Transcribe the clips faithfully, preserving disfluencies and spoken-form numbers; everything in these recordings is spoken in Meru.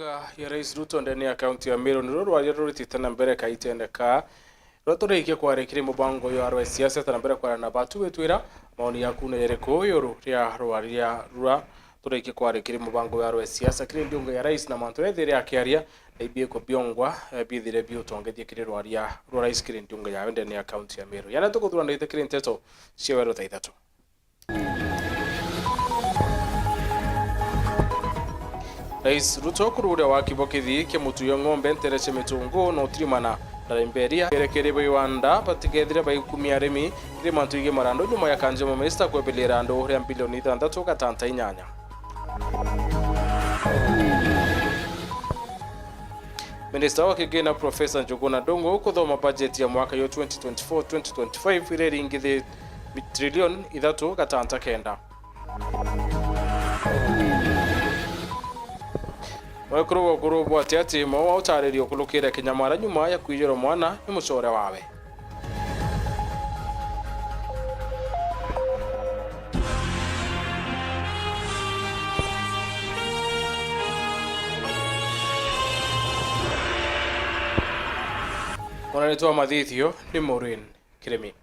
Ya Rais Ruto ndene ya kaunti ya Meru nirwo rwaria ruritite na mbere kaitene ka rwa turikie kwaria kiri mubango uyu wa rwa siasa ta na mbere kwarana na batu witwira maoni yaku ni jariku iguru ria rwaria rura turikie kwaria kiri mubango uyu wa rwa siasa kiri ndiunga ya rais na mantu ethire akiaria na ibiiko biongwa eh, bithire biutongethia kiri rwaria rwa rais kiri ndiunga yawe ndene ya kaunti ya Meru. Yana tukuthuranite kiri nteto cia weru thaa ithatu. Rais Ruto kururia waki bwa kithii kia mutuyo ng'ombe ntere cia mitungu na utirimana na rimberia berekeri baiwanda batigethire baikumia arimi kiri mantu igi marandu nyuma ya kanjemo minista kwebilira andu ria mbilioni ithanthatu gatanta inyanya. Minista wa kigina Profesa Njuguna Ndung'u kuthoma bajeti ya mwaka yo twenty twenty-four twenty twenty-five iria iringithitie trilioni ithatu gatanta kenda. Mwekuru wa ukuru bwati ati mau autaririo kulukira kinyamara nyuma ya kwijirwa mwana ni mucore wawe. Mwananitwa mathithio ni Maureen Kirimi.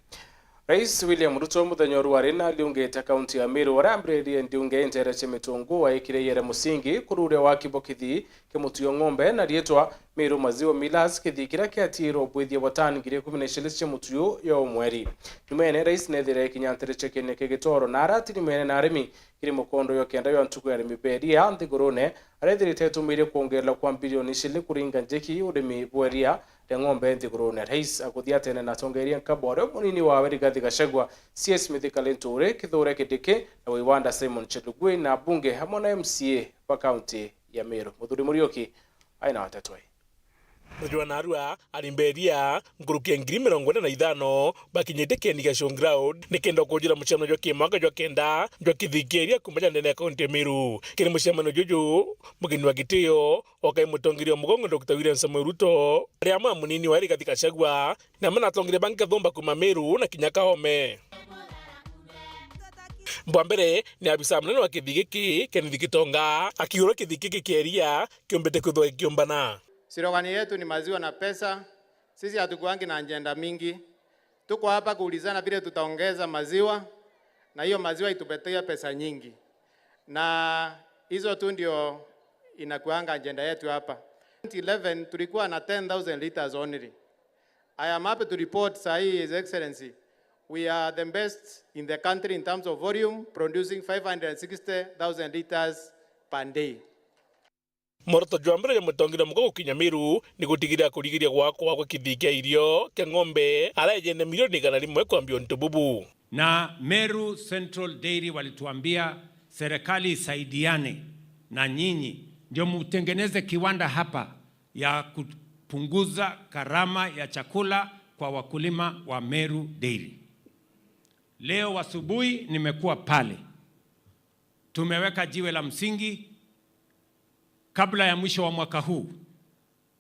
Rais William Ruto muthenya uru ari na aliungite kaunti ya Meru aria ambiririe ndiunge intere cia mitungu aikire yere musingi kururia waki bwa kithii kia mutuyo ng'ombe na riitwa Meru Maziwa Millers, kithii kiria kiatiirwe ubwithia bwa tani ngiri ikumi na iciri cia mutuyo ya umweri. Nyumene, rais nethire kinya ntere cia kiene kia Gitoro na arati nyumene na arimi kiri mukondo yo kenda ya ntuku ya arimi beria nthigurune, arethirite etumiire kwongererwa kwa mbilioni iciri kuringa njiki urimi bweria ria ng'ombe nthigurune. Rais akuthia tene na atongeria nkabore munini wawe Rigathi Gachagua, C S Mithika Linturi, Kithure Kindiki na Waiwanda Simon Chelugui na abunge amwe na M C A ba kaunti ya Meru. Muthuri Muriuki aina watatwe. Jwa narua, arimberia nkuruki ya ngiri mirongo ina na ithano bakinyite Kieni Gashong Ground nikenda kujira mucemanio jwa kimwaka jwa kenda jwa kithikiria kuma ja ndene ya kaunti ya Meru. Kiri mucemanio juju, mugeni wa gitio okai mutongeria wa mugongo Doctor William Samoei Ruto, ari amwe na munini wa Rigathi Gachagua, na amwe na atongeria bangi kathumba kuma Meru na kinya Kaome. Bwa mbere ni abisa munene wa kithii giki Kenneth Gitonga akiuria kithii giki kieria kiumbite kwithwa gikiumbana. Slogan yetu ni maziwa na pesa. Sisi hatukuangi na ajenda mingi. Tuko hapa kuulizana vile tutaongeza maziwa, na hiyo maziwa itupatie pesa nyingi. Na hizo tu ndio inakuanga ajenda yetu hapa. Twenty eleven tulikuwa na ten thousand liters only. I am happy to report, Sir, His Excellency, we are the best in the country in terms of volume, producing five hundred sixty thousand liters per day. Mworoto jwa mbere jwa mutongeria muka gukinya Meru ni gutigiria kurigiria gwakwa gwa kithii kia irio kia ng'ombe aria ejene milioni igana rimwe kwambia untu bubu. Na Meru Central Dairy walituambia serikali isaidiane na nyinyi ndio mutengeneze kiwanda hapa ya kupunguza gharama ya chakula kwa wakulima wa Meru Dairy. Leo asubuhi nimekuwa pale. Tumeweka jiwe la msingi. Kabla ya mwisho wa mwaka huu,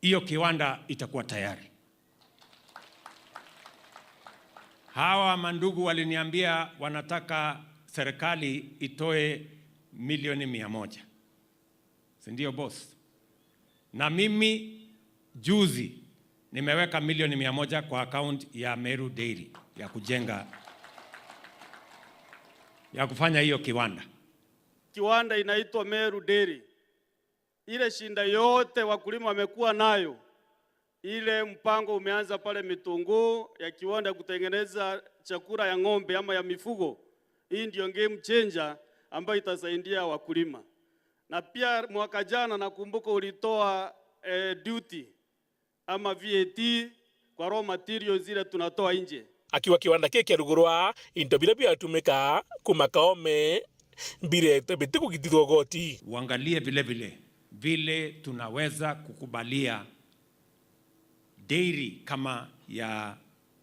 hiyo kiwanda itakuwa tayari. Hawa mandugu waliniambia wanataka serikali itoe milioni mia moja. Si ndio, boss? Na mimi juzi nimeweka milioni mia moja kwa account ya Meru Dairy ya kujenga, ya kufanya hiyo kiwanda. Kiwanda inaitwa Meru Dairy. Ile shinda yote wakulima wamekuwa nayo, ile mpango umeanza pale Mitunguu ya kiwanda kutengeneza chakula ya ng'ombe ama ya mifugo. Hii ndio game changer ambayo itasaidia wakulima. Na pia mwaka jana nakumbuka ulitoa, eh, duty ama V A T kwa raw materials zile tunatoa nje. Akiuga kiwanda kii kiarugurwa, into biria biatumika kuma Kaome biretwe bitikugitithwa ugoti. Uangalie vile vile vile tunaweza kukubalia dairy kama ya,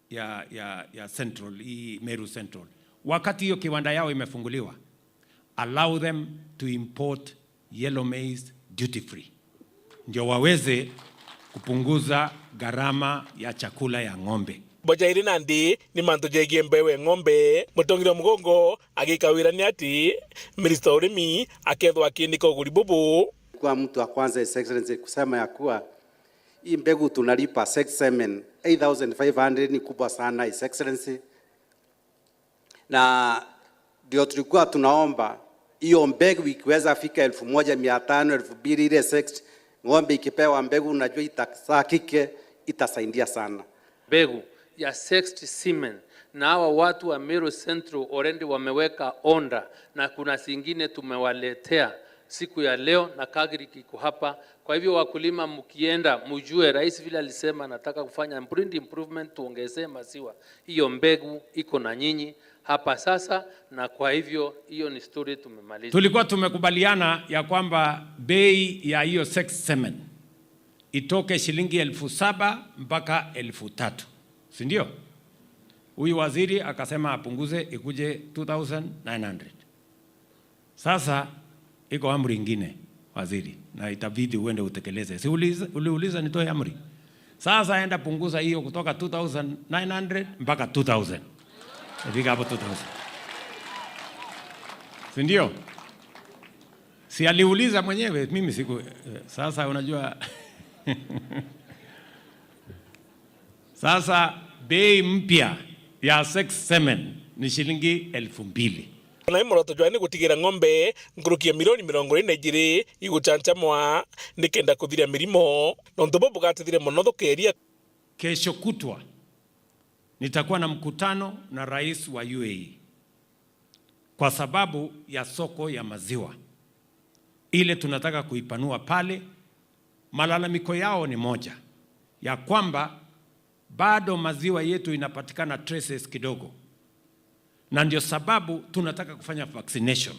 ya, ya, ya Central, hii Meru Central. Wakati hiyo kiwanda yao imefunguliwa, allow them to import yellow maize duty free, ndio waweze kupunguza gharama ya chakula ya ng'ombe. Bo jairi nandi ni mantu jegie mbeu e ng'ombe, mutongeria wa mugongo agika wira ni ati minista wa urimi akethwa akiinika uguri bubu. Kwa mtu wa kwanza, His Excellency, kusema ya kuwa hii mbegu tunalipa six semen, eight thousand five hundred ni kubwa sana, His Excellency. Na ndio tulikuwa tunaomba hiyo mbegu ikiweza fika elfu moja mia tano, elfu mbili, ile six, ng'ombe ikipewa mbegu, najua itazaa kike, itasaidia sana. Mbegu ya sexed semen, na hawa watu wa Meru Central already wameweka order, na kuna zingine tumewaletea siku ya leo na Kagri kiko hapa. Kwa hivyo, wakulima, mkienda, mjue rais vile alisema anataka kufanya breed improvement, tuongezee maziwa. Hiyo mbegu iko na nyinyi hapa sasa, na kwa hivyo hiyo ni story tumemaliza. Tulikuwa tumekubaliana ya kwamba bei ya hiyo sexed semen itoke shilingi elfu saba mpaka elfu tatu, si ndio? Huyu waziri akasema apunguze, ikuje two thousand nine hundred. Sasa iko amri ingine, waziri, na itabidi uende utekeleze. Si uliza-, uliuliza nitoe amri? Sasa enda punguza hiyo kutoka two thousand nine hundred mpaka two thousand. Ifika hapo two thousand. Si ndio? Si aliuliza mwenyewe, mimi siku, eh, sasa unajua. Sasa bei mpya ya sexed semen ni shilingi elfu mbili. Na i muoroto jwawe ni gutigira ng'ombe nkuruki ya milioni mirongo iri na ijiri iguchanchamwa nikenda kuthiria mirimo, na untu buu bugatethia mono thukeria. Kesho kutwa nitakuwa na mkutano na rais wa U A E kwa sababu ya soko ya maziwa ile tunataka kuipanua pale. Malalamiko yao ni moja, ya kwamba bado maziwa yetu inapatikana traces kidogo, na ndio sababu tunataka kufanya vaccination.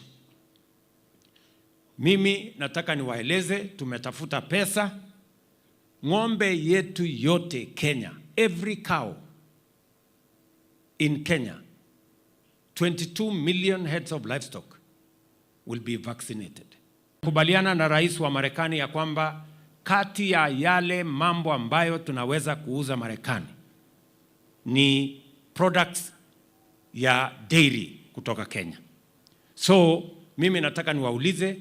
Mimi nataka niwaeleze, tumetafuta pesa. Ng'ombe yetu yote Kenya, every cow in Kenya, twenty-two million heads of livestock will be vaccinated. Kubaliana na rais wa Marekani ya kwamba kati ya yale mambo ambayo tunaweza kuuza Marekani ni products ya dairy kutoka Kenya. So, mimi nataka niwaulize,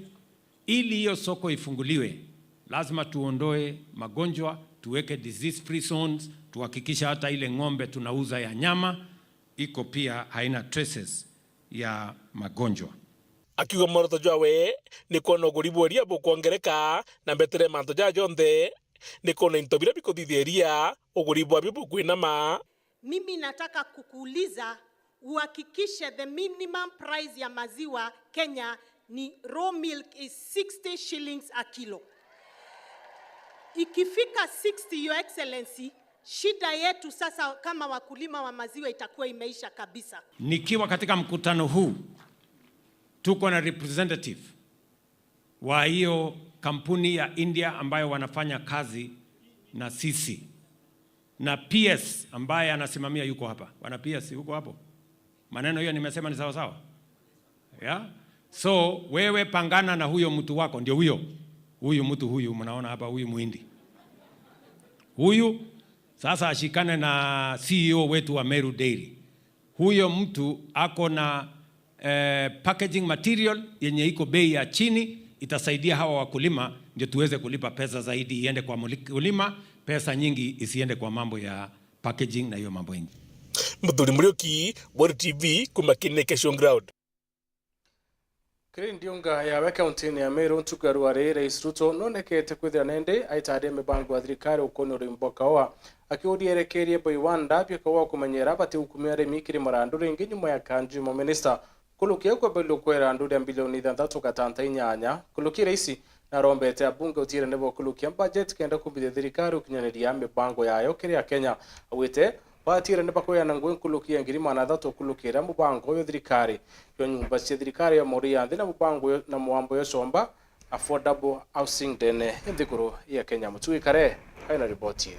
ili hiyo soko ifunguliwe, lazima tuondoe magonjwa, tuweke disease free zones, tuhakikisha hata ile ng'ombe tunauza ya nyama iko pia haina traces ya magonjwa. Akiuga muoroto jwawe ni kwona uguri bwa iria bukwongereka, na mbetere mantu jaa jonthe ni kwona into biria bikuthithia iria uguri bwabio bukwinama. Mimi nataka kukuuliza uhakikishe the minimum price ya maziwa Kenya ni raw milk is sixty shillings a kilo. Ikifika sixty, Your Excellency, shida yetu sasa kama wakulima wa maziwa itakuwa imeisha kabisa. Nikiwa katika mkutano huu, tuko na representative wa hiyo kampuni ya India ambayo wanafanya kazi na sisi, na P S ambaye anasimamia yuko hapa. Bwana P S, yuko hapo? Maneno hiyo nimesema ni sawa sawa? Yeah? So, wewe pangana na huyo mtu wako, ndio huyo. Huyu mtu huyu mnaona hapa, huyu Muhindi. Huyu sasa ashikane na C E O wetu wa Meru Dairy. Huyo mtu ako na, eh, packaging material yenye iko bei ya chini, itasaidia hawa wakulima, ndio tuweze kulipa pesa zaidi iende kwa muli-, kulima, pesa nyingi isiende kwa mambo ya packaging na hiyo mambo ingine. Muthuri Muriuki, Bweru T V, kuma Kinike Showground. Kiri ndiunga yawe kaunti-ini ya Meru ntuku ya rwari, Rais Ruto nonekete kwithira nende aitaria mibango ya thirikari ukonia urimi bwa kaua, akiuria erekerie boiwanda bia kaua kumenyera bati gukumia arimi kiri marandu ringi nyuma ya kanju ya maminista kulukia kwambiria kwa irandu ria mbilioni ithanthatu gatanta inyanya. Kulukia rais narombete abunge utiirane bwa kulukia budget kenda kumbithia thirikari gukinyaniria mibango yayo kiri Akenya. Augite batiirane bakweana ngui nkulukia ngiri magana athatu kulukira mubango uyu thirikari yo nyumba cia thirikari ya mauria nthi na mubango uyu na mwambo yo comba affordable housing ndene ya nthiguru ya Kenya. Mutui Kare aina riboti ii.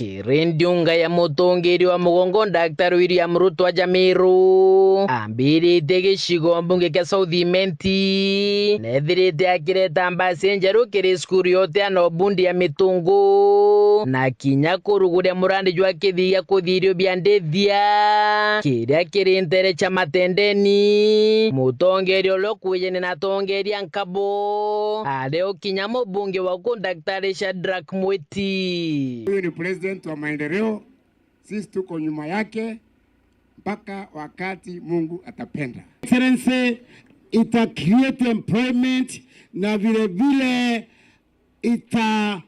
Kiri ndiunga ya mutongeria wa mugongo Daktari William Ruto aja Meru, ambiritie gicigo mbunge kia South Imenti, nethirite akireta mbasi njeru kiri cukuru yote ya Nobundi ya Mitungu, na kinya kuruguria murandi jwa kithii gia kuthiria bia ndithia, kiria kiri ntere cia Matendeni. Mutongeria uria ukwijene na atongeria nkabo, ari o kinya mubunge wa ku Daktari Shadrack Mwiti. Huyu ni president wa maendeleo, sisi tuko nyuma yake mpaka wakati Mungu atapenda. Excellency, ita create employment na vile vile itakuwa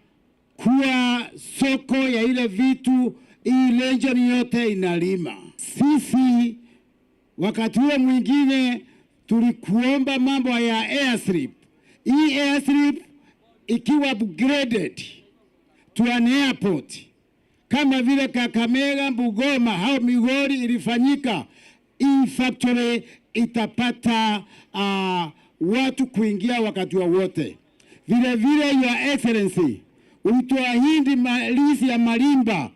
soko ya ile vitu hii region yote inalima. Sisi wakati huo mwingine tulikuomba mambo ya airstrip. Hii airstrip ikiwa upgraded to an airport, kama vile Kakamega, Bungoma au Migori ilifanyika, hii factory itapata, ah, watu kuingia wakati wowote. Vile vile, Your Excellency, ulituahidi ma-, lease ya Malimba,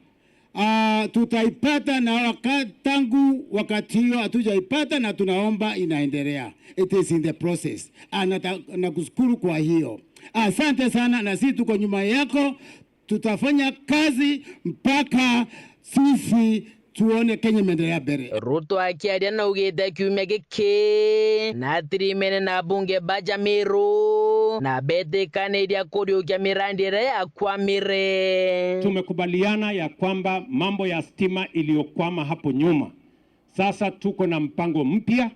ah, tutaipata, na waka-, tangu wakati hiyo hatujaipata, na tunaomba inaendelea. It is in the process. Ah, nata-, nakushukuru kwa hiyo. Asante sana, na sisi tuko nyuma yako. Tutafanya kazi mpaka sisi tuone Kenya imeendelea mbele. Ruto akiaria naugite kiumia giki natirimene na abunge ba Meru na betikaniria kuriukia mirandi iria yakwamire. Tumekubaliana ya kwamba mambo ya stima iliyokwama hapo nyuma, sasa tuko na mpango mpya,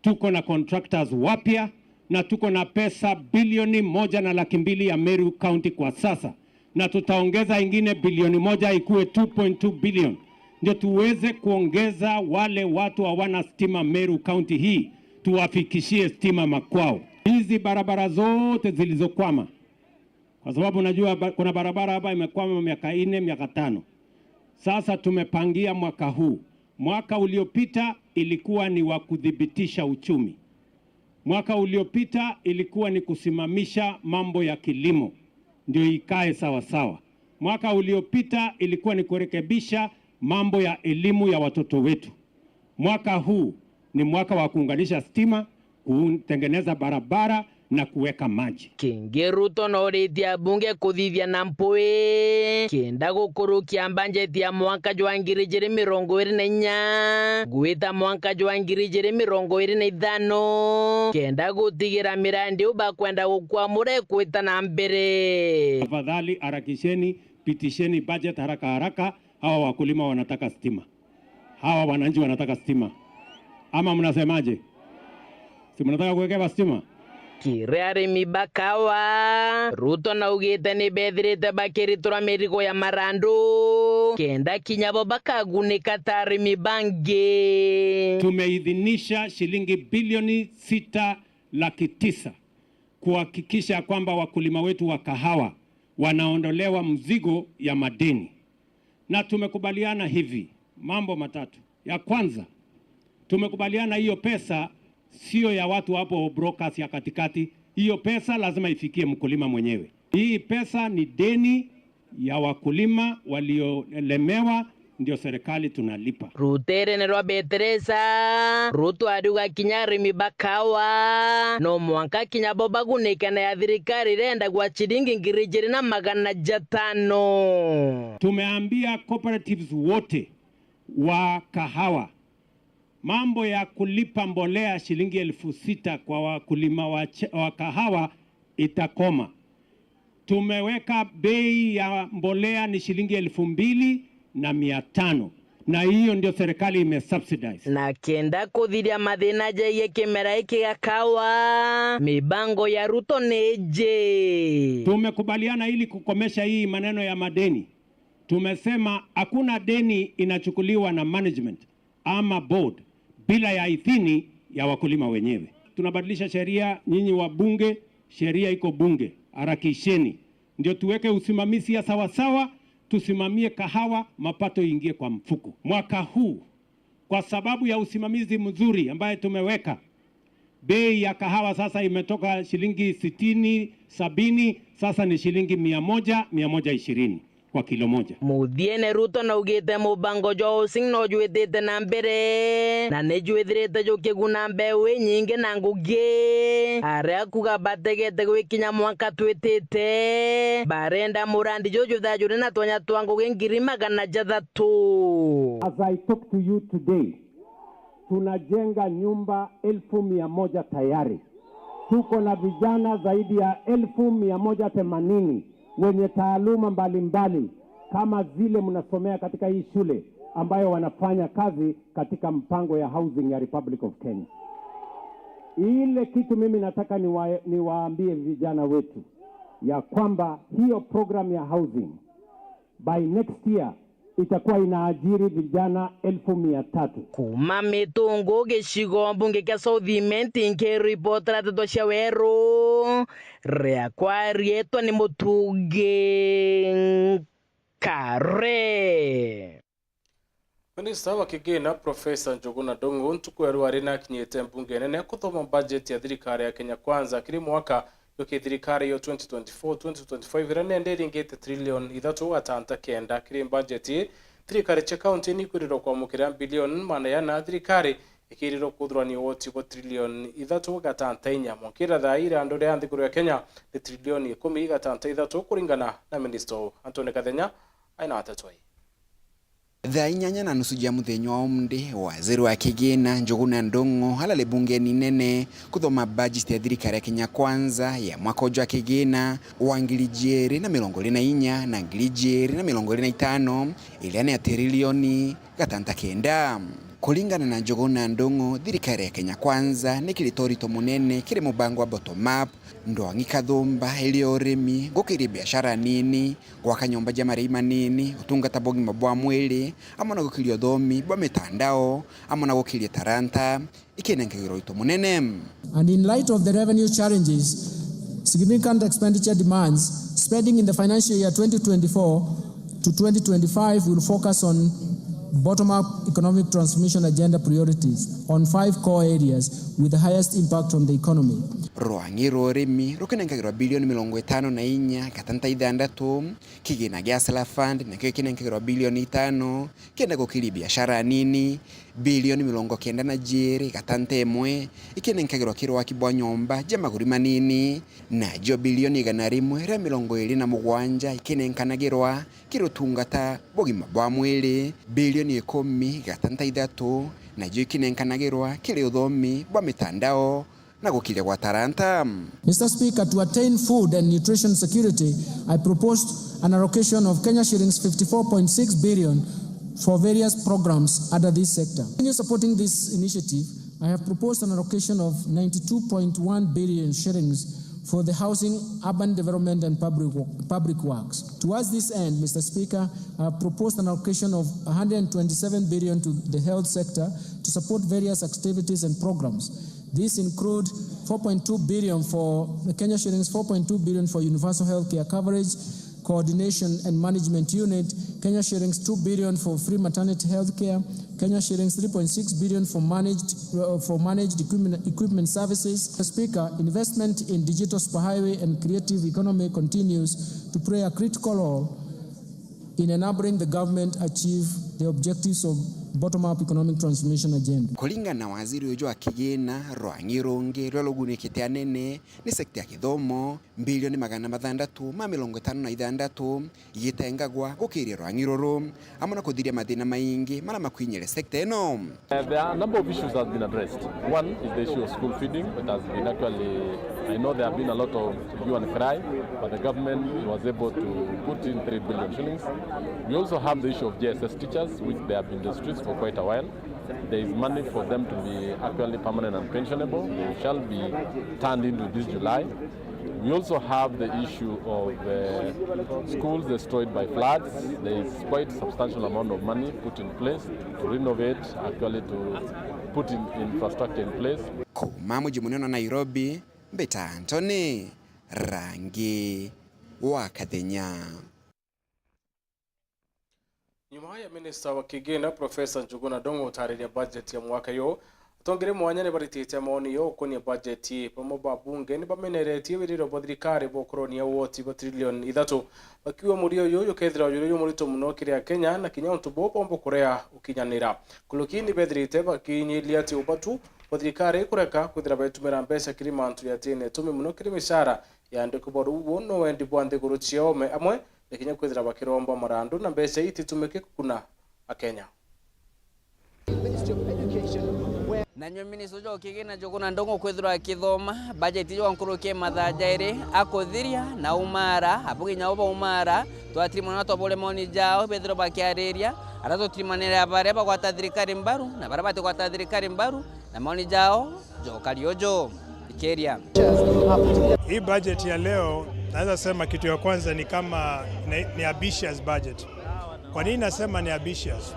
tuko na contractors wapya, na tuko na pesa bilioni moja na laki mbili ya Meru County kwa sasa, na tutaongeza ingine bilioni moja ikuwe two point two billion, ndio tuweze kuongeza wale watu hawana stima Meru County hii, tuwafikishie stima makwao. Hizi barabara zote zilizokwama, kwa sababu najua ba-, kuna barabara hapa imekwama miaka nne, miaka tano. Sasa tumepangia mwaka huu. Mwaka uliopita ilikuwa ni wa kuthibitisha uchumi. Mwaka uliopita ilikuwa ni kusimamisha mambo ya kilimo ndio ikae sawa sawa. Mwaka uliopita ilikuwa ni kurekebisha mambo ya elimu ya watoto wetu. Mwaka huu ni mwaka wa kuunganisha stima, kutengeneza barabara na kuweka maji. Kingi, Ruto noritie abunge kuthithia na mpwi kenda gukurukia mbanjeti ya mwanka jwa ngiri ijiri mirongo iri na inya gwita mwanka jwa ngiri ijiri mirongo iri na ithano, kenda gutigira mirandi iu bakwenda gukwamura ikwita na mbere. Tafadhali harakisheni, pitisheni budget haraka haraka, hawa wakulima wanataka stima. Hawa wananchi wanataka stima. Ama mnasemaje? Si mnataka kuwekewa stima? Kiri arimi ba kawa, Ruto naugite ni bethirite bakiritura mirigo ya marandu, kenda kinya bo bakagunika ta arimi bangi. Tumeidhinisha shilingi bilioni sita laki tisa kuhakikisha kwamba wakulima wetu wa kahawa wanaondolewa mzigo ya madeni. Na tumekubaliana hivi, mambo matatu. Ya kwanza, tumekubaliana hiyo pesa sio ya watu hapo brokers ya katikati. Hiyo pesa lazima ifikie mkulima mwenyewe. Hii pesa ni deni ya wakulima waliolemewa, ndio serikali tunalipa. Ruterene rwa Beteresa, Ruto ariuga kinya arimi ba kawa no mwanka kinya bo bagunike na ya thirikari irendagwa ciringi ngiri ijiri na magana jatano. Tumeambia cooperatives wote wa kahawa, mambo ya kulipa mbolea shilingi elfu sita kwa wakulima wa ch-, wa kahawa itakoma. Tumeweka bei ya mbolea ni shilingi elfu mbili na mia tano, na hiyo ndio serikali imesubsidize. Na kenda kuthiria mathina jegie kimera giki gia kawa, mibango ya Ruto ni iji. Tumekubaliana ili kukomesha hii maneno ya madeni. Tumesema hakuna deni inachukuliwa na management ama board bila ya idhini ya wakulima wenyewe. Tunabadilisha sheria, nyinyi wa bunge, sheria iko bunge, harakisheni ndio tuweke usimamizi ya sawasawa, tusimamie kahawa, mapato iingie kwa mfuko. Mwaka huu, kwa sababu ya usimamizi mzuri ambaye tumeweka, bei ya kahawa sasa imetoka shilingi sitini, sabini, sasa ni shilingi mia moja, mia moja ishirini. kwa kilo moja. Muthiene, Ruto naugite mubango jwa housing no jwitite na mbere, na ni jwithirite jukiguna mbeu inyingi na ngugi, aria kuga bategete gwikinya mwanka twitite. Barenda murandi juju juthaa juri na twanya twa ngugi ngiri magana jathatu. As I talk to you today, tunajenga nyumba elfu mia moja tayari. Tuko na vijana zaidi ya elfu mia moja themanini wenye taaluma mbalimbali kama zile mnasomea katika hii shule, ambayo wanafanya kazi katika mpango ya housing ya Republic of Kenya. Ile kitu mimi nataka niwa-, niwaambie vijana wetu ya kwamba hiyo program ya housing by next year itakuwa inaajiri vijana elfu mia tatu. Kuuma Mitungu, gicigo mbunge kia South Imenti, nkiripotera nteto cia Weru, riakwa riitwa ni Mutungi Nkare. Minista wa kigina, Profesa Njuguna Ndung'u, ntuku ya ruu ari nakinyite mbunge nene kuthoma bajeti ya thirikari ya Kenya Kwanza kiri mwaka yuki thirikari yo twenty twenty-four twenty twenty-five, iria nende iringite trilioni ithatu gatanta kenda. Kiri bajeti, thirikari cia kaunti nikwirirwa kwamukira bilioni magana jana, thirikari ikirirwa kuthurania woti bwa trilioni ithatu gatanta inya. Mwankira thaa ii, irandu ria nthiguru ya Kenya ni trilioni ikumi gatanta ithatu, kuringana na minista uu. Anthony Kathenya aina atatwai. Thaa inyanya na nusu cia muthenya wa umthi, waziri wa kigina, Njuguna Ndung'u, arari bungeni nene kuthoma bajeti ya thirikari ya Kenya Kwanza ya mwaka uju wa kigina wa ngiri ijiiri na mirongo iiri na inya na ngiri ijiiri na mirongo iiri na itano, iria ni ya trilioni gatanta kenda. Kuringana na Njuguna Ndung'u, thirikari ya Kenya Kwanza ni kirite urito munene kiri mubango wa bottom up, ndwang'i kathumba, iria urimi, gukiria biashara nini, gwaka nyomba cia marai manini, utungata bwa ugima bwa mwiri, amwe na gukiria uthomi bwa mitandao, amwe na gukiria taranta, ikinenkagirwa urito munene. And in light of the revenue challenges, significant expenditure demands, spending in the financial year twenty twenty-four to twenty twenty-five will focus on bottom-up economic transformation agenda priorities on five core areas with the highest impact on the economy. Rwang'i rwa urimi rukinenkagirwa bilioni mirongo itano na inya gatanta ithandatu, kigina gia Hustler Fund nakio ikinenkagirwa bilioni itano, kenda gukiria biashara nini, bilioni mirongo kenda na jiiri gatanta imwe ikinenkagirwa kiri waki bwa nyomba cia maguri manini, nacio bilioni igana rimwe ria mirongo iiri na mugwanja ikinenkanagirwa kiri utungata bwa ugima bwa mwiri, bilioni ikumi gatanta ithatu nacio ikinenkanagirwa kiri uthomi bwa mitandao na gukiria gwa taranta. Mister Speaker, to attain food and nutrition security, I proposed an allocation of Kenya shillings fifty-four point six billion for various programs under this sector. Continue supporting this initiative, I have proposed an allocation of ninety-two point one billion shillings for the housing, urban development and public wo-, public works. Towards this end, Mister Speaker, I have proposed an allocation of one hundred twenty-seven billion to the health sector to support various activities and programs. These include four point two billion for Kenya shillings, four point two billion for universal healthcare coverage, coordination and management unit, Kenya shillings two billion for free maternity healthcare, Kenya shillings three point six billion for managed, uh, for managed equipment, equipment services. Mister Speaker, investment in digital superhighway and creative economy continues to play a critical role in enabling the government achieve the objectives of bottom-up economic transformation agenda. Kuringana na waziri uju wa kigina, rwang'i rungi ruria rugunikite anene ni sekta ya githomo, bilioni magana mathandatu ma mirongo itano na ithandatu igitengagwa gukiria rwang'i ruru, amwe na kuthiria mathina maingi maria makwinyire sekta ino. Uh, there are a number of issues that have been addressed. One is the issue of school feeding. It has been actually, I know there have been a lot of hue and cry, but the government was able to put in three billion shillings. We also have the issue of J S S teachers, which they have been in the streets for quite a while. There is money for them to be actually permanent and pensionable. They shall be turned into this July. We also have the issue of, uh, schools destroyed by floods. There is quite substantial amount of money put in place to renovate, actually to put in infrastructure in place. Kuuma muji munene wa Nairobi, mbita Anthony Rangi wa Kathenya. Nyuma ya minista wa kigina, Profesa Njuguna Ndung'u gutariria bajeti ya mwaka uyu, Atongere mwanya ni baritite maoni yo ukonia bajeti. Bamwe ba bunge ni bameneretie wiriro bwa thirikari bwa kuronia woti bwa trilioni ithatu, bakiuga murio uyu jukethirwa juri jumurito muno kiri Akenya, na kinya untu buu bomba kurea ukinyanira. Nkuruki ni bethirite bakinyiria ati ubatu bwa thirikari kureka kwithira betumira mbeca kiri mantu jatine itumi muno kiri micara ya andu kubwa. Riu uu no wendi bwa nthiguru cia ome amwe, na kinya kwithira bakiromba marandu na mbeca ititumike kukuna Akenya. Na nyo minista uju wa kigina Njuguna Ndung'u kwithirwa akithoma bajeti ijo nkuruki mathaa jairi akuthiria na umara, abu kinya bo baumara, twatiri mwana twabure maoni jao, bethirwa bakiariria, ara tutirimanire baria bagwata thirikari mbaru na baria batigwata thirikari mbaru, na maoni jao jokari uju. Thikiria. Hii budget ya leo, naweza sema kitu ya kwanza ni kama ni, ni ambitious budget. Kwa nini nasema ni ambitious?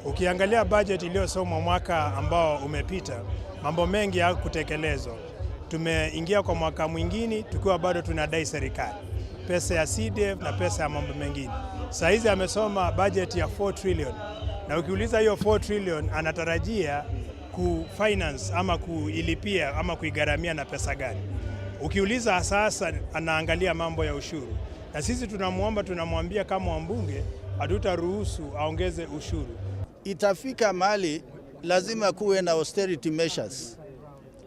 Ukiangalia budget iliyosomwa mwaka ambao umepita, mambo mengi hayakutekelezwa. Tumeingia kwa mwaka mwingine tukiwa bado tunadai serikali pesa ya C D F na pesa ya mambo mengine. Saa hizi amesoma budget ya four trillion, na ukiuliza hiyo four trillion anatarajia kufinance ama kuilipia ama kuigharamia na pesa gani? Ukiuliza sasa, anaangalia mambo ya ushuru, na sisi tunamuomba, tunamwambia kama wambunge, hatutaruhusu aongeze ushuru. Itafika mahali lazima kuwe na austerity measures.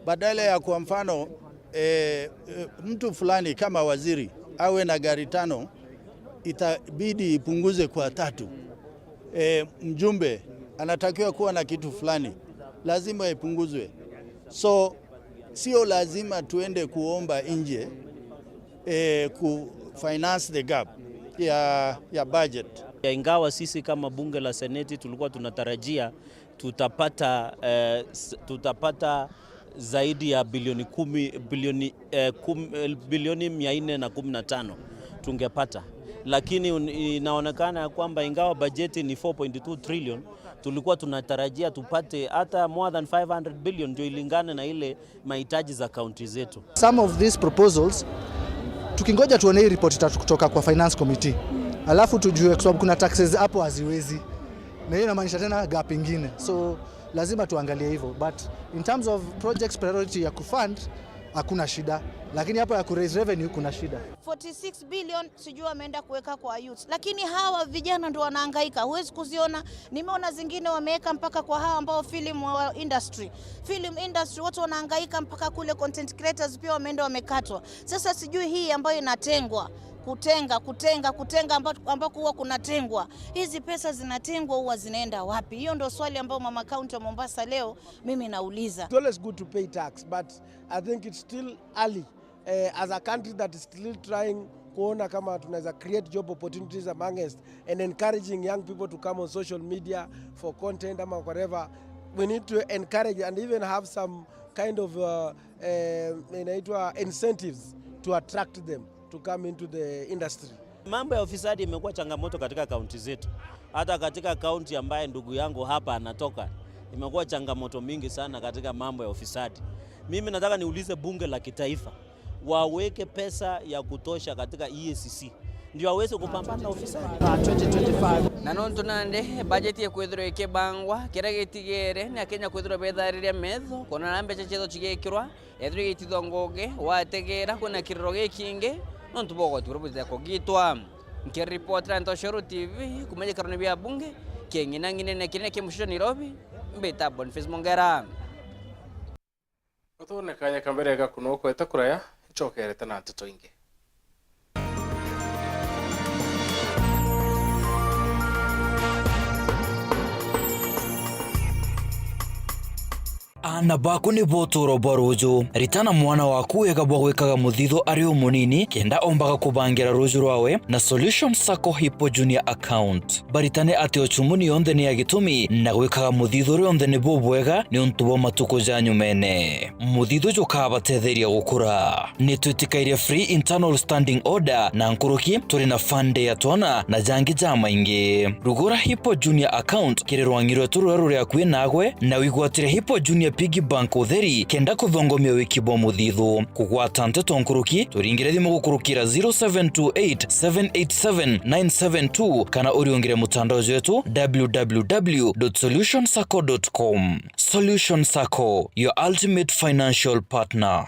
Badala ya, kwa mfano, eh, eh, mtu fulani kama waziri awe na gari tano, itabidi ipunguze kwa tatu. Eh, mjumbe anatakiwa kuwa na kitu fulani, lazima ipunguzwe. So sio lazima tuende kuomba nje, eh, ku finance the gap ya, ya budget. Ingawa sisi kama bunge la seneti tulikuwa tunatarajia tutapata, eh, s-, tutapata zaidi ya bilioni kumi, bilioni, eh, kum-, eh, bilioni mia nne na kumi na tano tungepata, lakini un-, inaonekana ya kwamba ingawa bajeti ni four point two trillion, tulikuwa tunatarajia tupate hata more than five hundred billion ndio ilingane na ile mahitaji za kaunti zetu. Some of these proposals, tukingoja tuone hii report itatu kutoka kwa finance committee, alafu tujue, kwa sababu kuna taxes hapo haziwezi, na hiyo inamaanisha tena gap ingine, so lazima tuangalie hivyo, but in terms of projects priority ya kufund, hakuna shida, lakini hapo ya kuraise revenue kuna shida. Forty-six billion sijui wameenda kuweka kwa youths, lakini hawa vijana ndo wanahangaika, huwezi kuziona. Nimeona zingine wameweka mpaka kwa hawa ambao film wa industry, film industry, watu wanahangaika mpaka kule, content creators pia wameenda wamekatwa. Sasa sijui hii ambayo inatengwa, kutenga, kutenga, kutenga, amba-, ambako huwa kunatengwa, hizi pesa zinatengwa huwa zinaenda wapi? Hiyo ndo swali ambayo mama county wa Mombasa leo mimi nauliza. It's always good to pay tax, but I think it's still early, eh, as a country that is still trying kuona kama tunaweza create job opportunities amongst and encouraging young people to come on social media for content ama whatever. We need to encourage and even have some kind of, uh, eh, inaitwa incentives to attract them to come into the industry. Mambo ya ufisadi imekuwa changamoto katika kaunti zetu. Hata katika kaunti ambaye ndugu yangu hapa anatoka, imekuwa changamoto mingi sana katika mambo ya ufisadi. Mimi nataka niulize bunge la kitaifa waweke pesa ya kutosha katika E A C C ndio aweze kupambana na ufisadi. Na nontu nandi bajeti ikwithirwa ikibangwa, kiria gitigere ni Akenya kwithirwa bethariria metho, kwona na mbeca cietho cigikirwa, ethirwa igitithwa ngugi, wategera kwina kiriro gikingi, nontu bwa ugoti buria butithia kugitwa. Nkiripotera Ntoshoro T V, kuma gikarone bia bunge, king'inang'inene kinene ki mucicio Nairobi, mbita Boniface Mongera. Uthone kanya ka mbere ga kunokwete kuraya, icokerete na nteto ingi. Aana baku nibo utuuro bwa ruuju. Ritana mwana waku wega bwa gwikaga muthithu ari o munini, kenda ombaga kubangira ruuju rwawe na Solution Sacco Hippo Junior Account. Baritane ati o chumuni yonthe ni ya gitumi, na gwikaga muthithu rionthe ni bubwega niuntu bwa matuku ja nyumene. Muthithu jukabatetheria gukura. Ni twitikairie free internal standing order na nkuruki, turi na fund ya twana na jangi jamaingi. Rugura Hippo Junior Account kiri rwangi rwetu ruria ruri akui nagwe, na wigwatire Hippo Junior Piggy Bank Utheri kenda kuthongomia wiki bwa muthithu. Kugwata nteto nkuruki, turingire thimu gukurukira zero seven two eight seven eight seven nine seven two kana uriungire mutandao jwetu w w w dot solution sacco dot com. Solution Sacco, your ultimate financial partner.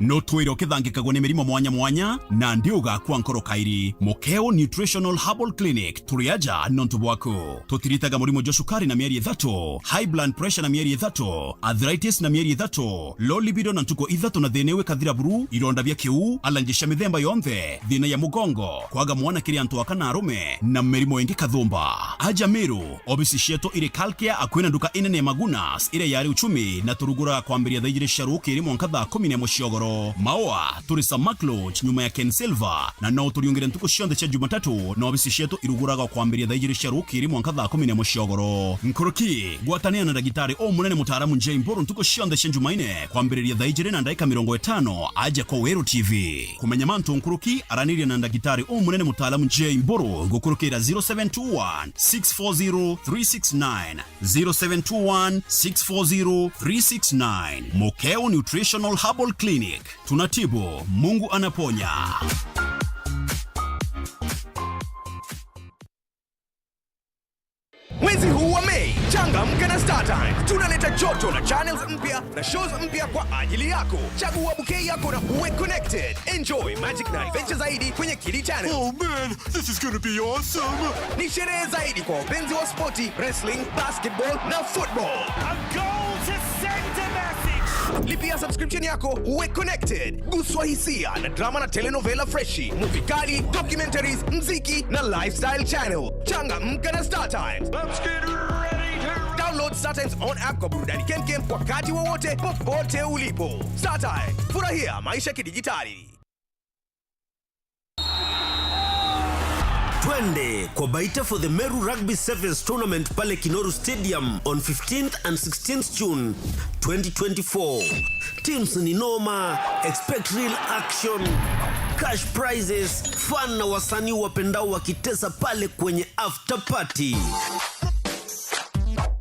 Nutwire ukithangikagwa ni mirimo mwanya mwanya, nandi ugakua nkoro kairi. Mukeo Nutritional Herbal Clinic, turi aja nontu bwaku. Tutiritaga murimo jwa cukari na mieri ithatu, high blood pressure na mieri ithatu, arthritis na mieri ithatu, low libido na ntuku ithatu na thina iu ikathira buru, ironda bia kiu, allergy cia mithemba yonthe, thina ya mugongo, kwaga mwana kiri antu aka na arume, na mirimo ingi kathumba. Aja Meru, obisi cietu iri Kalkia akui na nduka inene ya Magunas iria yari Uchumi, na turuguraga kwambiria thaa ijiri cia rukiri mwanka thaa kumi na imwe cia ugoro. Maua, turi Samak Lodge nyuma ya Ken Silver, na no uturiungire ntuku cionthe cia Jumatatu, na obisi cietu iruguraga kwambiria thaa ijiri cia rukiri mwanka thaa kumi na imwe cia ugoro. Nkuruki, gwatanira na ndagitari umunene mutaaramu Jay Mburu ntuku cionthe cia Jumaine kwambiriria thaa ijiri na ndaika mirongo itano aja kwa Weru T V. Kumenya mantu nkuruki, araniria na ndagitari umunene mutaaramu Jay Mburu gukurukira zero seven two one six four zero three six nine, zero seven two one six four zero three six nine. Mukeo Nutritional Herbal Clinic. Tunatibu, Mungu anaponya. Mwezi huu wa Mei, changamka na StarTimes. Tunaleta joto la channels mpya na shows mpya kwa ajili yako. Chagua bouquet yako na uwe connected. Enjoy magic na adventure zaidi kwenye Kili Channel. Oh man, this is gonna be awesome. Ni sherehe zaidi kwa wapenzi wa spoti, wrestling, basketball na football. A goal to send a message. Lipia subscription yako, uwe connected. Guswa hisia na drama na telenovela freshi, movie kali, documentaries, mziki na lifestyle channel. Changamka na StarTimes. Let's get ready to download StarTimes on app kwa burudani kemkem wakati wowote, popote ulipo. StarTimes, furahia maisha kidijitali. Twende kwa Baita for the Meru Rugby Sevens Tournament pale Kinoru Stadium on fifteenth and sixteenth June twenty twenty-four. Teams ni noma, expect real action, cash prizes, fun na wasanii wapendao wakitesa pale kwenye after party.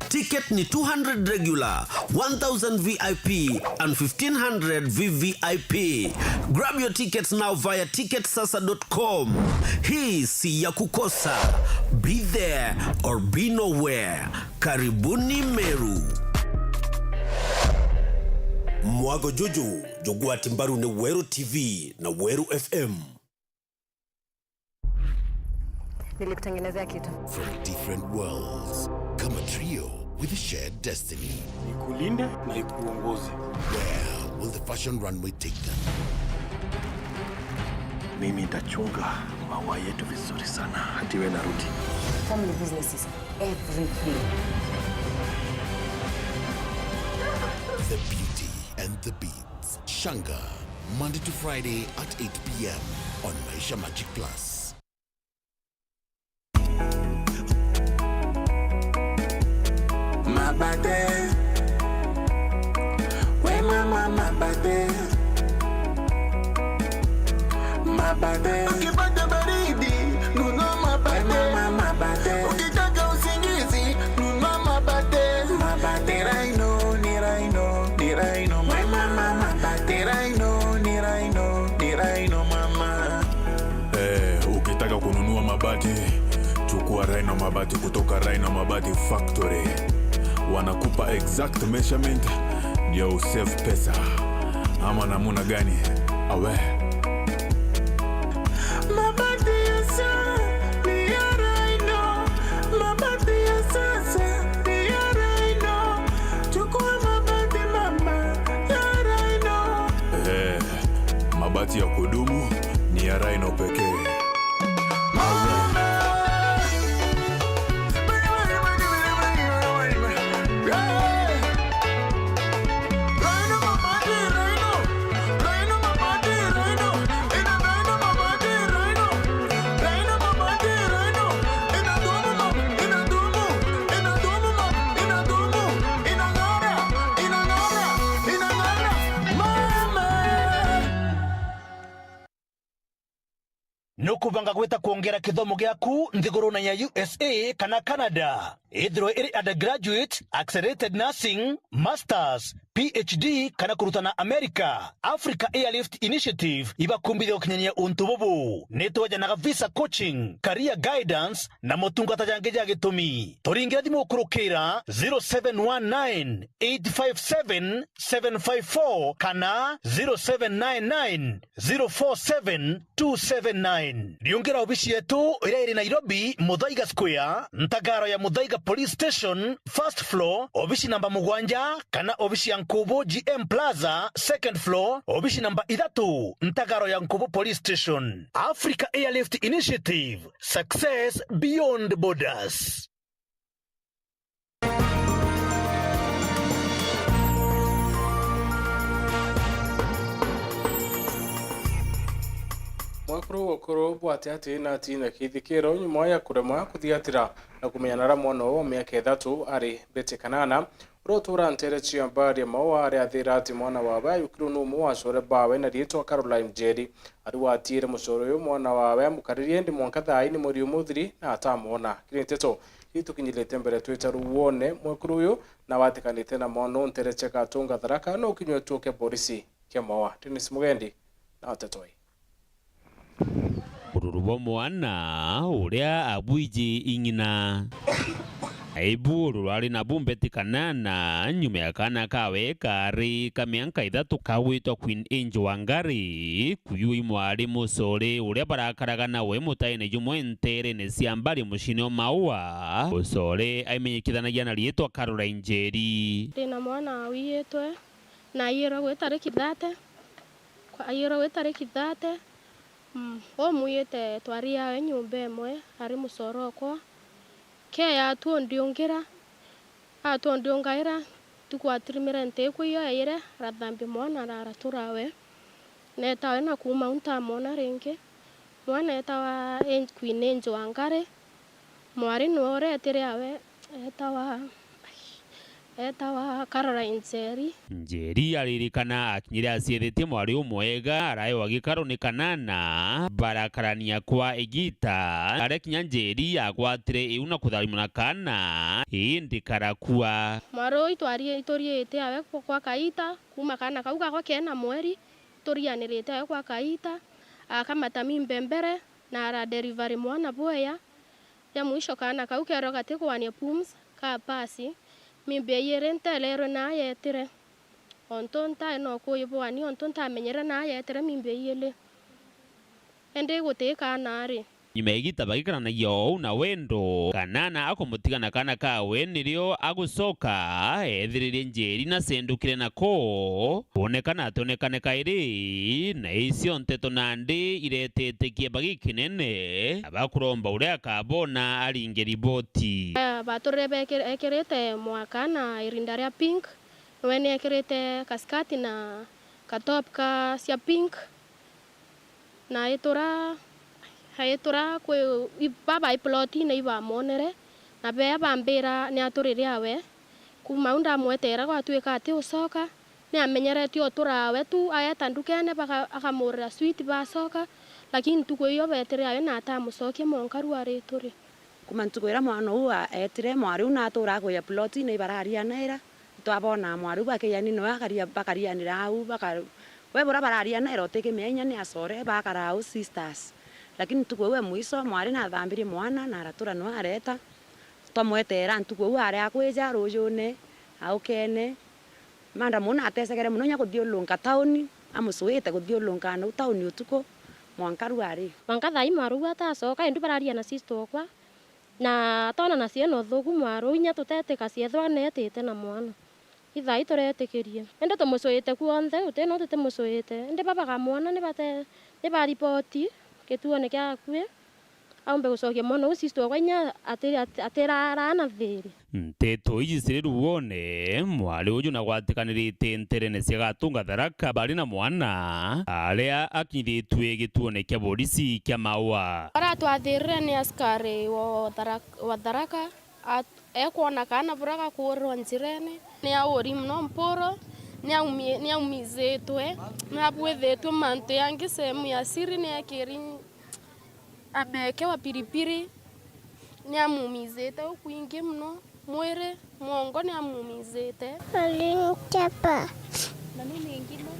Ticket ni two hundred regular, one thousand V I P and fifteen hundred V V I P. Grab your tickets now via ticket sasa dot com. Hii si ya kukosa. Be there or be nowhere. Karibuni Meru. Mwago juju jugwati mbaru ni Weru T V na Weru F M. Nilikutengenezea kitu. From different worlds, come a trio with a shared destiny. Ikulinde na ikuongoze. Where will the fashion runway take them? Mimi nitachunga maua yetu vizuri sana, hata iwe narudi. Family business is everything. The Beauty and the Beast. Shanga, Monday to Friday at eight p.m. on Maisha Magic Plus. Mabate. We mama mabate. Mabate. Ukipata baridi, nunua mabate. We mama mabate. Ukitaka usingizi, nunua mabate. Mabate. Ni Rhino, ni Rhino, ni Rhino. We mama mabate. Rhino, ni Rhino, ni Rhino mama. Eh, ukitaka kununua mabati, chukua Rhino Mabati kutoka Rhino Mabati Factory. Wanakupa exact measurement ndio usave pesa. Ama namuna gani? Awe. Mabati ya sasa ni ya Rhino. Mabati ya sasa ni ya Rhino. Chukua mabati mama ya Rhino. Eh, mabati ya kudumu ni ya Rhino pekee. Ukubanga gwita kwongera kithomo giaku nthigurune ya U S A kana Canada, ithirwe iri undergraduate, accelerated nursing, masters, P H D kana kurutana America, Africa Airlift Initiative ibakumbithia gukinyania untu bubu. Ni twejanaga visa coaching, career guidance na motungata jangi ja gitumi. Turingire thimu ukurukira zero seven one nine, eight five seven, seven five four kana zero seven nine nine, zero four seven, two seven nine. Riungira obici yetu iria iri Nairobi, Muthaiga Square, ntagaro ya Muthaiga Police Station, first floor, obici namba mugwanja, kana obici ya Nkubu G M Plaza, second floor, obici namba ithatu, ntagaro ya Nkubu Police Station. Africa Airlift Initiative, success beyond borders. Mwekuru ukuru bwate ati na tina kithikiro nyuma ya kuremwa kuthiatira na kumenyana na mwana wa miaka ithatu ari Betty Kanana, uria utura ntere cia Mbari ya Maua, aria athira ati mwana wawe ayukirwe ni umwe wa acore bawe na riitwa Caroline Njeri. Ari watiire mucore uyu, mwana wawe amukaririe, indi mwanka thaa ii ni mweri umuthiri na atamwona. Kiri nteto ii tukinyirite mbere twita ruuone, mwekuru uyu na watikanite na mwana uu ntere cia Gatunga Tharaka, no ukinywe tuo kia borisi kia Maua. Dennis Mugendi na nteto ii. Ururu bwa mwana uria abwiji ing'ina. Aibu ururu ari nabu Betty Kanana, nyuma ya kaana kawe kaari ka mianka ithatu kagwitwa Queen Angel Wangari, kuyu imwari mucore uria barakaraga nawe mutaine jumwe nterene cia Mbari muciine o Maua. Mucore aimenyekithanagia na riitwa Caroline Njeri. Ndina mwana wiitwe, na aiyirwe gwi tariki thate. Kwa-, aiyirwe gwi tariki thate, mm, umwite twari yawe nyumba imwe, ari mucore okwa. Ke yatwondiungira, atwondiungaira, ntuku atirimire ntiku iyo yaiyire, arathambia mwana na aratura we. Neetawe na kuuma au ntamwona ringi. Mwana eetawa An-, Queen Angel Wangari, mwari niwe ureetire awe, eetawa, eetawa Caroline Njeri. Njeri aririkana akinyire aciethitie mwari umwega, araewa gikaro ni Kanana, barakarania kwa igita, aria kinya Njeri agwatire iu na kutharimwa na kaana, indi karakua. Mwari uu itwari-, ituriite awe kwa, kwa kaita, kuuma kaana kau gakwa keena mweri, turianirite awe kwa kaita, akamata mimba mbere, na ara delivery mwana bwea. Ya mwisho kaana kau keerwa gatikwania pums, ka pasi, mimba iiri ntereerwe na yeetire. Ontu ntae no kuibwani, ontu ntamenyere na yeetire mimba iiri. Indi guti kaana ari. Nyuma ya igita bagikaranagia o uu na wendo, Kanana akumutiga na kaana kawe, nirio agucoka eethiririe Njeri na sendukire nako. Kwonekana atonekane kairi, na icio nteto nandi iretetikia bagikinene, na bakuromba uria akabona aringe riboti. Aya baturire bekir-, ekirite mwaka na irinda ria pink, niwe ni ekirite kaskati na katop ka cia pink. Na aitura, aitura kwi, i-, baba i plotine ibamwonere, na bea bambira ni aturire awe. Kuuma au ndamweteera gwatuika ati ucoka, ni amenyerete utura awe tu, aeta ndukene baka-, akamuurira sweet bacoka, lakini ntuku iyo beetire awe na atamucokia mwanka riu ari turi. Kuuma ntuku iria mwana uu a-, eetire, mwari uu na atuura akuya plotine ibararianaira. Twabona mwari uu bakiani noe akaria-, bakarianira au, baka-, we buria bararianaira utikimenya ni acore, bakara au sisters. Lakini ntuku iu e mwiso, mwari nathambirie mwana na aratura noe areeta. Twamweteera ntuku iu ari akwija rujune, aukene. Madam uu natesegere mono inya kuthiururunka tauni, amucuite kuthiururunka nau tauni utuku, mwanka riu ari. Mwanka thaa ii mwari uu atacoka, indi bararia na sister okwa. Na atona na ciana uthuku mwaro inya tutetika ciethwa neetite na mwana. Ithai turetikirie. Indi tumucuite kuonthe, guti no tutimucuite. Indi baba bakamwona ni bate-, ni baripoti gituone kia akui, aumbe gucokia mwana uu sister okwa inya ati-, ati-, atiraraa na thiri. Nteto iji ciri ruone, mwari uju na gwatikanirite nterene cia Gatunga Tharaka bari na mwana, aria akinyithitue gituone kia borisi kia Maua. Baria twathirire ni askari wa Tharaka, wa Tharaka, at-, ekwona kaana buria gakuurirwa njirene, ni auri mono mpuru, ni aumi-, ni aumizitwe, ni abwithitue mantu yangi sehemu ya siri ni ekiri Ameekewa piripiri, ni amumizite ukwingi mono mwiri, mwongo ni amumizite. Alinichapa. Na nini ingine?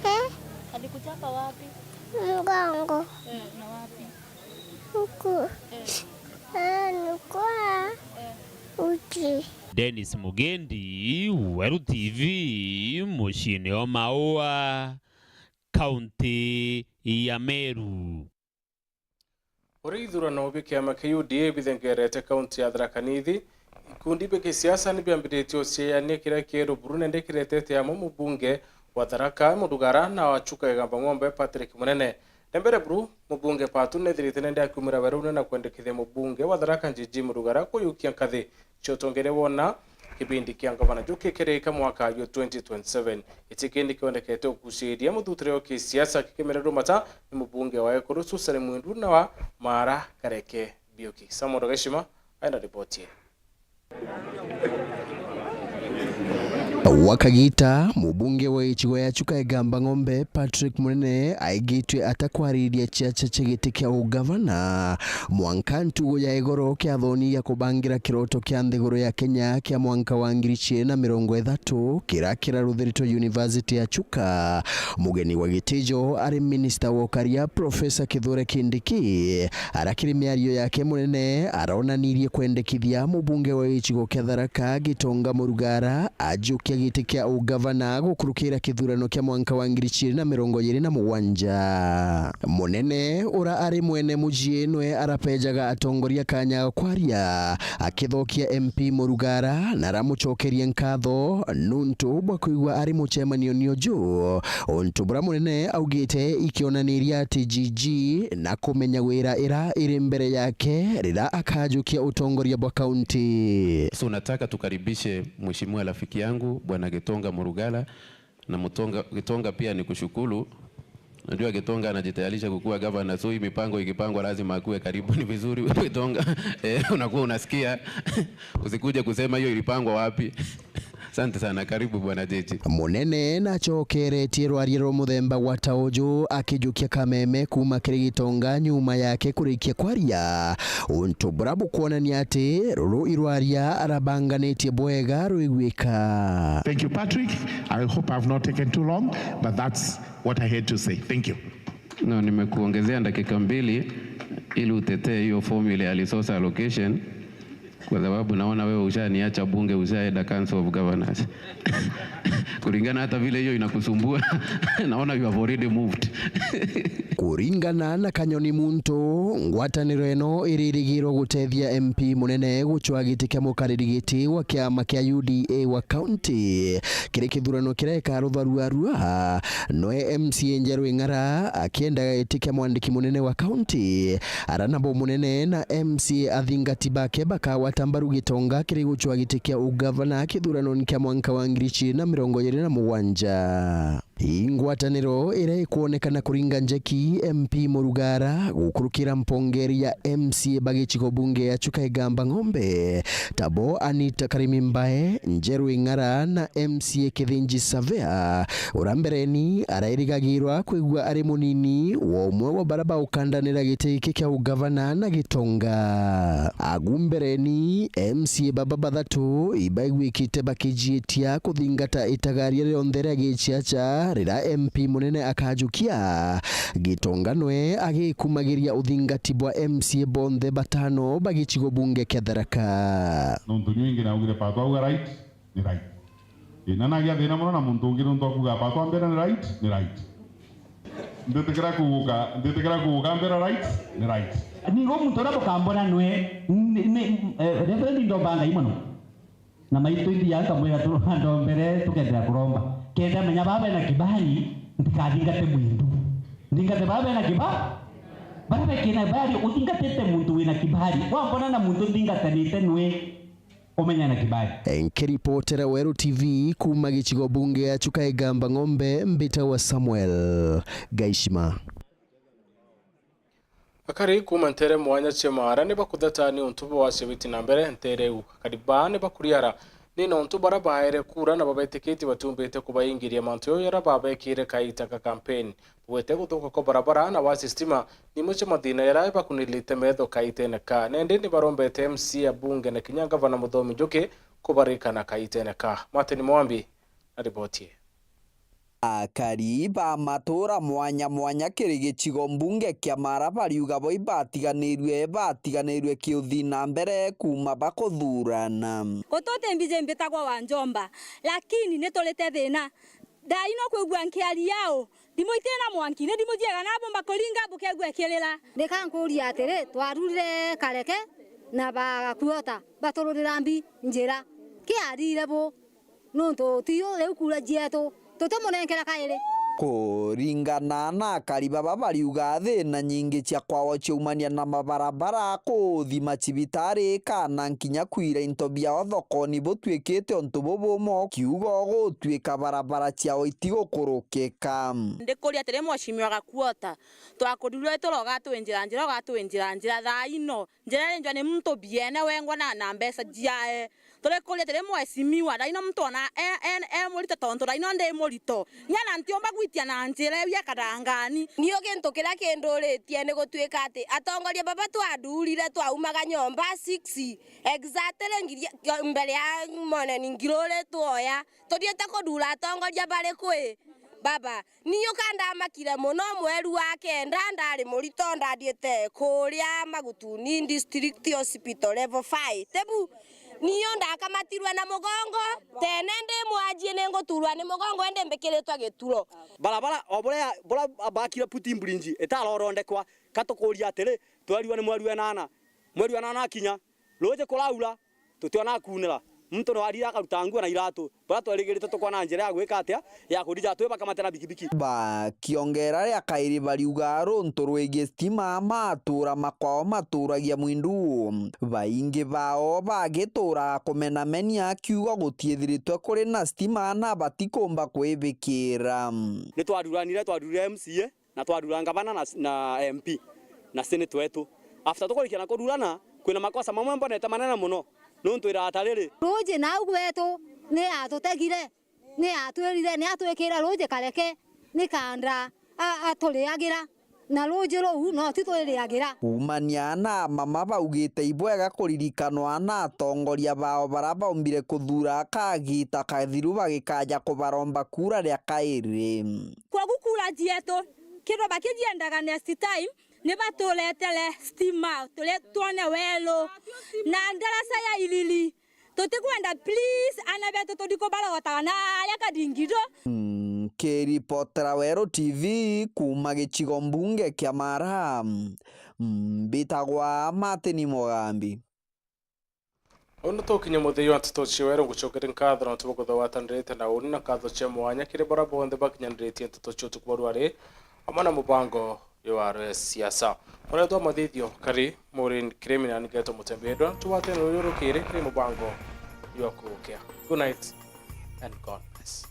Eh? Alikuchapa wapi? Mgongo. Eh, na wapi? Huku. Eh. Alikuwa uchi. Dennis Mugendi, Weru T V, muciine o Maua, kaunti ya Meru. Uria ithurano bia kiama kia U D A bithengerete kaunti ya Tharaka Nithi, ikundi bia kisiasa ni biambiritie ucieyania kiria kieru buru, na indi kiretete amwe mubunge wa Tharaka Murugara na wa Chuka Igamba Ng'ombe Patrick Munene. Na mbere buru, mubunge Patu nethirite nende akiumira werune na kwendekithia mubunge wa Tharaka Njiji Murugara kuyukia nkathi cia utongeria wona kibindi kia ngavana jukikirika mwaka jwa twenty twenty-seven. Giti kindi kionekete ukuciria muthutire o kisiasa kikimera rumata ni mubunge wa Ekuru Susan Mwindu na wa Mara Kareke Biuki. Samuel Gashima aina ripoti ii. Gwa kagiita, mubunge wa gicigo ya Chuka Igamba Ng'ombe, Patrick Munene, aigitwe atakwariria ciaca cia giti kia ugavana, mwanka ntugo ya igoro kiathoni ya kubangira kiroto kia nthiguru ya Kenya kia mwanka wa ngiri ciiri na mirongo ithatu, kiria kiraruthiritwe University ya Chuka. Mugeni wa gitijo ari minista wa ukaria, Professor Kithure Kindiki, arakiri miario yake, Munene aronanirie kwendekithia mubunge wa gicigo kia Tharaka Gitonga Murugara ajukia giti kia ugavana gukurukira kithurano kia mwanka wa ngiri ciiri na mirongo iiri na mugwanja. Munene ura ari mwene mucii nwe arapejaga atongoria kanya ga kwaria, akithokia M P Murugara na aramucokeria nkatho nuntu bwa kwigua ari mucemanioni uju. Untu buria Munene augite ikionaniria ati Jiji na kumenya wira ira iri mbere yake riria akajukia utongoria bwa kaunti. So, nataka tukaribishe mheshimiwa rafiki yangu, Bwana Gitonga Murugara, na Mutonga, Gitonga pia ni kushukuru. Najua Gitonga anajitayarisha kukuwa gavana, so hii mipango ikipangwa lazima akuwe karibu. Ni vizuri Gitonga, eh, unakuwa unasikia. Usikuje kusema hiyo ilipangwa wapi. Asante sana, karibu Bwana Jeje. Munene nacokeretie rwaria rwa muthemba gwa ta uju akijukia kameme kuuma kiri Gitonga nyuma yake kurikia kwaria, untu buria bukwonania ati ruru irwaria arabanganitie bwega rwigwika. Thank you, Patrick. I hope I've not taken too long, but that's what I had to say. Thank you. No, nimekuongezea dakika mbili ili utetee hiyo formula ya resource allocation. Kwa sababu naona wewe ushaniacha bunge, ushaenda Council of Governors. Kulingana hata vile hiyo inakusumbua, naona you have already moved. Kuringana na Kanyoni Muntu, ngwataniro ino iririgirwo gutethia M P munene gucwa giti kia mukariri giti wa kiama kia U D A wa kaunti kiri kithurano kiria gikaruthwaruarua. Noe M C A Njeru Ing'ara akiendaga giti kia mwandiki munene wa kaunti, ara nabo munene na M C A athingati bake bakagwata mbaru Gitonga kiri gucwa giti kia ugavana kithuranoni kia mwanka wa ngiri ciiri na mirongo iiri na mugwanja. Ii ngwataniro iria ikwonekana kuringa njeki M P Murugara gukurukira mpongeri ya M C A ba gicigo bunge ya Chuka Igamba Ng'ombe, tabo Anita Karimi Mbae, Njeru Ing'ara na M C A Kithinji Savea, ura mbereni arairigagirwa kwigua ari munini wa umwe wa bara baukandanira giti giki kia ugavana na Gitonga. Agu mbereni, M C A baba bathatu ibaigwikite bakijiitia kuthingata itagaria rionthe ria giciaca riria M P munene akajukia. Gitonga nwe agikumagiria uthingati bwa M C A bonthe batano ba gicigo bunge kia Tharaka. Nontu nywingi naugire Pato auga right, ni right. Ii, na nagia thina mono na muntu ungi nontu akuga Pato ambira ni right, ni right. Nditikira kuguka, nditikira kuguka mbira right, ni right. Nigo muntu uria bukambona nwe, ni, ni, eh, Reverend ndomba Ngai mono. Na maitu ithiaga nkamwira tu, ndombere tukethira kuromba. Kenda menya baba ena kibali, ntikathingate mwindu. Nthingate baba ena kiba-, bara bekina bali uthingatite muntu wina kibali. Wambona na muntu nthingatanite nwe, umenya na kibali. Nkiripotera Weru T V kuuma gicigo bunge ya Chuka Igamba Ng'ombe, mbitagwa Samuel Gaishima. Akari kuuma nteere mwanya cia Maara ni bakutheta ni untu bwa wasia biti na mbere nteere iu. Akari baa ni bakuriara Ni nontu bara baere kura na babetikitie batiumbite kubaingiria mantu jau jaria babekire kaita ka kampeni. Bugwete guthuka kwa barabara na wasi stima ni imwe cia mathina jaria bakunilite metho kaitene ka. Nendi ni barombete M C A, abunge na kinya ngavana Muthomi Njuki kubarikana kaitene ka. Martin Mwambi na riboti ii. Akari ba matuura mwanya mwanya kiri gicigo mbunge kia Mara bariuga bo ibatiganirue, batiganirue kiuthi na mbere kuuma bakuthurana. Gututi mbiji mbitagwa wa njomba, lakini ni turite thina. Thaa ino kwigua nkiaria au, ndimu itina mwanki, ni ndimu ciega na bumba kuringa bukegua ikirira. Reka nkuurie atiri, twarurire Kareke na ba Gakuota batururira mbi njira. Kiarire bu? Nontu ti u riu kura cietu, tutimunenkera kairi. Kuringana na akari baba bariuga thina nyingi cia kwao ciaumania na mabarabara, kuuthi macibitari, kana nkinya kwira into biao thokoni butuikite untu bubumo, kiugo gutuika barabara ciao itigukurukika. Ndikuria atiri, Mheshimiwa Gakuota, twakurirwe turoga twinjira njira, uga twinjira njira thaa ino. Njira irinjwa ni muntu biene wengwa na, na mbeca ciae. Turikuria atiri, Mheshimiwa, thaa ino muntu ona e, e, e murito, tontu thaa ino ndi murito. Nya na ntiumba gwitia na njira iu ya Karangani. Niu gintu kiria kinduritie ni gutuika ati atongoria baba twathurire twaumaga nyomba six exactly ngiri, mbere ya moneni ngiri uri twoya. Tuthiite kuthura atongoria bariku i? Baba, ni uka ndamakire mono mweri wa kenda, ndari murito, ndathiite kuria Magutuni District Hospital level five. Tebu, niyo ndakamatirwe na mugongo, tene ndi mwanjie ni nguturwa ni mugongo, indi mbikiritwe gituro. Barabara o buria, buria bakire footing bridge itarorondekwa, ka tukuria atiri, twerirwe ni mweri wa inana. Mweri wa inana akinya, ruuji kuraura, tutiona kuunira. Muntu no athire akaruta nguo na iratu, baria twerigirite tukwona njira ya gwika atia, ya kurija twi bakamate na bikibiki. Bakiongera ria kairi bariuga runtu rwigii stima, matuura makwao maturagia mwindu. Baingi bao bagituura kumenamenia kiugo gutiithiritwe kuri na stima na batikumba kwibikira. Ni twaruranire, twaruranire M C A, na twathura ngavana na, na M P na senate wetu. After tukurikia na kuthurana, kwina makosa mamwe mbonete manene mono, nontu iraata riri. Ruuji nau gwetu ni atutegire, ni atwirire, ni atwikire ruuji Kareke, ni kanda a-, aturiagira, na ruuji ruu no ti twiriagira. Kuumania na mama baugite ibwega kuririkanwa na atongoria bao baria baumbire kuthura kagita kathiru bagikaja kubaromba kura ria kairi. Kwogu kura cietu, kethirwa bakijiendaga next time, ni baturetere stima, turi twone weru, na ndaraca ya Ilili. Tutikwenda, please, aana betu tuthi kubarogotaga na aria kadingido. Nkiripotera Weru T V kuuma gicigo mbunge kia Mara, mbitagwa Martin Mugambi. Uu ni tukinya muthia wa nteto cia Weru, ngucokeria nkatho nontu bwa kwithirwa watanirite na uni, na nkatho cia mwanya kiri baria bonthe bakinyaniritie nteto cia utuku bwa rwari, amwe na mubango jwa rwa siasa. Muretwa Mathithio Kari, Maureen Kirimi na Nigeto Mutembendwa, tubwatene ruyu rukiri kiri mubango jwa kurukia. Good night and God bless.